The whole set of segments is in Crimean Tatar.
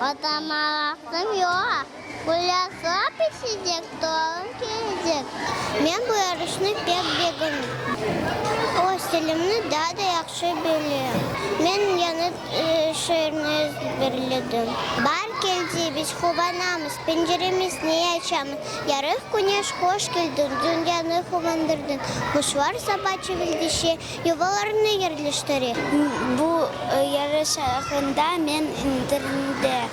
Oturmağa vaqtım yoq. Gülâsa pişecek, torun kelecek. Men bu yarışnı pek begendim. Öz tilimni daa da yahşı bilem. Men yañı şiirni ezberledim. Baar keldi, biz quvanamız, Penceremizni açamız. Yarıq küneş, hoş keldiñ, Dünyanı quvandırdıñ. Quşlar saba çivildeşe, Yuvalarını yerleştire. Bu yarış aqqında men internette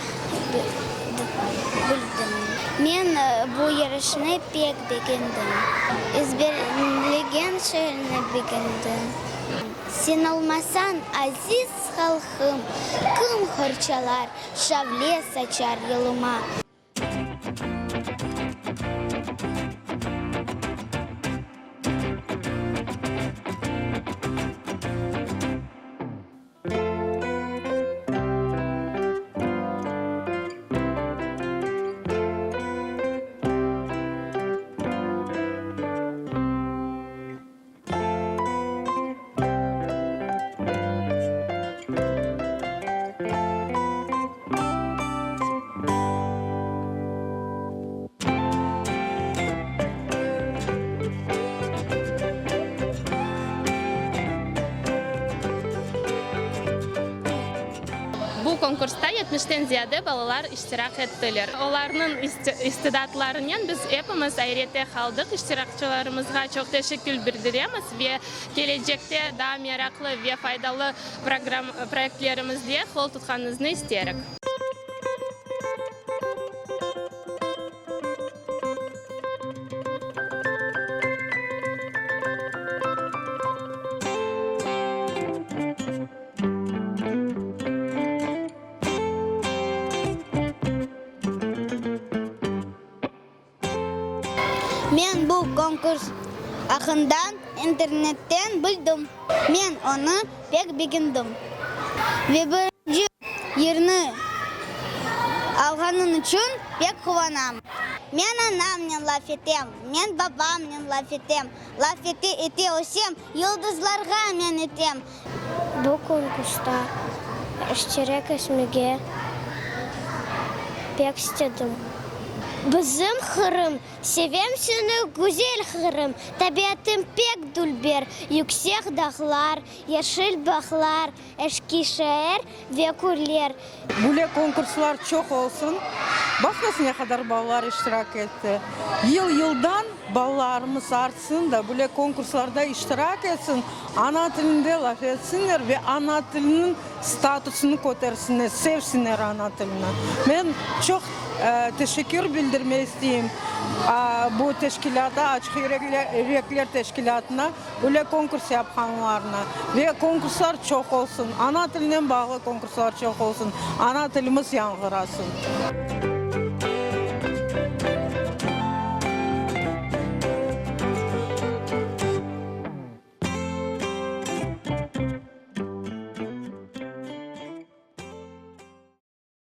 bildim. Men bu yarışnı pek begendim. Ezberlegen şiirni begendim. Sen olmasañ, aziz halqım, kim qorçalar, şavle saçar yoluma? Bu konkursta yetmişten ziyade balalar iştirak ettiler. Olarnıñ istidatlarınen biz epimiz ayrette qaldıq. İştirakçılarımızğa çoq teşekkür bildiremiz ve kelecekte daa meraqlı ve faydalı proyektlerimizde qol tutqanıñıznı isterik. Men bu konkurs aqqında internetten bildim. Men onı pek begendim. Ve birinci yerni alğanım içün pek quvanam. Men anamnen laf etem, men babamnen laf etem, laf ete-ete ösem, yıldızlarğa men etem. Bu konkursta iştirak etmege pek istedim. Bizim Qırım, sevem seni, güzel Qırım, tabiatıñ pek dülber, yüksek dağlar, yeşil bağlar, eski şeer ve köyler. Böyle konkurslar çoq olsun. Baqıñız ne qadar balalar iştirak etti. Yıl-yıldan balalarımız artsın da, böyle konkurslarda iştirak etsin, ana tilinde laf etsinler ve ana tiliniñ statusını kötersinler, sevsinler ana tilini. Men çoq teşekkür bildirmey isteyim bu teşkilâta, Açıq yürekler teşkilâtına. Böyle konkurs yapqanlarına. Ve konkurslar çoq olsun, ana tilinen bağlı konkurslar çoq olsun, ana tilimiz yañğırasın.